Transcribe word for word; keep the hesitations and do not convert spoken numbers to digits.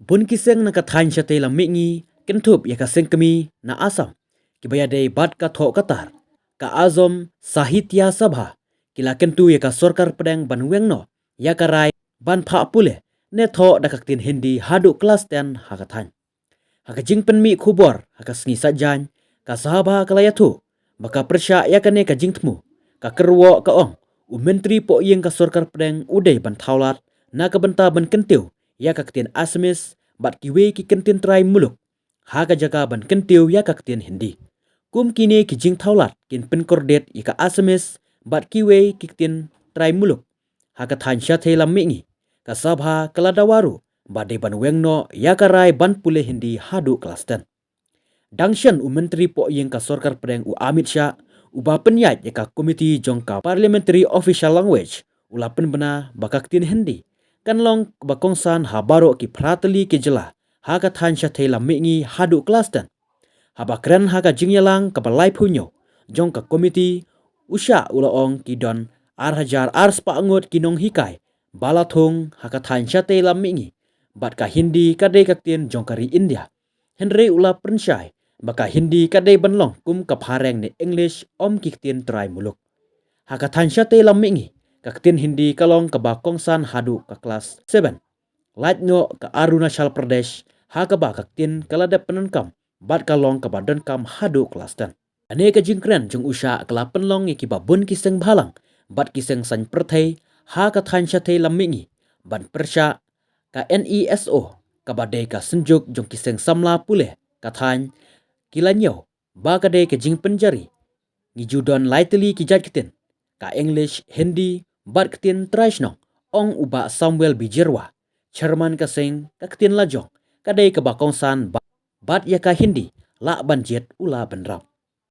bun ki seng na ka thaiñ shatei lam mihngi kynthup ïa ka seng kmie na Assam kiba ïadei bad ka thoh ka tar, ka Assam Sahitya Sabha, ki la kyntu ïa ka sorkar pdeng ban weng noh ïa ka rai ban phah pule ne thoh da ka ktien Hindi haduh klas ten ha ka thaiñ. Ha ka jingpynmih khubor ha ka sngi Saitjaiñ, ka Sabha ka la ïathuh ba ka pyrshah ïa kane ka jingthmu. Ka kyrwoh ka ong, u Myntri Pohïing ka sorkar pdeng u dei ban thaw lad na ka bynta ban kyntiew ïa ka ktien Assamese bad kiwei ki kyntien trai muluk ha ka jaka ban kyntiew ïa ka ktien Hindi. Kum kine ki jingthaw lad kin pynkordit ïa ka Assamese bad kiwei ki ktien trai muluk ha ka thaiñ shatei lam mihngi, ka Sabha ka la dawa ruh ba dei ban weng noh ïa ka rai ban pule Hindi haduh klas ten. Dang shen, u Myntri Pohïing ka sorkar pdeng u Amit Shah, uba pynïaid ïa ka komiti jong ka Parliamentary Official Language, u la pynbna ba ka ktien Hindi kan long ba kongsan ha baroh ki phra tylli ki jylla ha ka thaiñ shatei lam mihngi haduh klas ten. Haba kren ha ka jingïalang kaba laiphew hynñiew jong ka komiti, u Shah u la ong ki don ar hajar ar spah ngut ki nonghikai ba la thung ha ka thaiñ shatei lam mihngi bad ka Hindi ka dei ka ktien jong ka ri India. Hynrei u la pynshai ba ka Hindi ka dei ban long kum ka phareng ne English, ym ki ktien trai muluk. Ha ka thaiñ shatei lam mihngi, ka ktien Hindi ka long kaba kongsan haduh ka klas seven. Lait noh, ka Arunachal Pradesh, ha kaba ka ktien ka la dep pyndonkam bad ka long kaba donkam haduh klas ten. Kane ka jingkren jong u Shah ka la pynlong ïa kiba bun ki seng bhalang bad ki seng saiñ pyrthei ha ka thaiñ shatei lam mihngi ban pyrshah. Ka NESO, kaba dei ka synjuk jong ki seng samla pule ka thaiñ, ki la ñiew ba ka dei ka jingpynjari. Ngi ju don lai tylli ki jait ktien, ka English, Hindi bad ktien trai shnong, ong u Bah Samuel Bijirwa, Chairman ka seng ka ktien lajong, ka dei kaba kongsan ba-, bad ïa ka Hindi lah ban jied u la bynrap.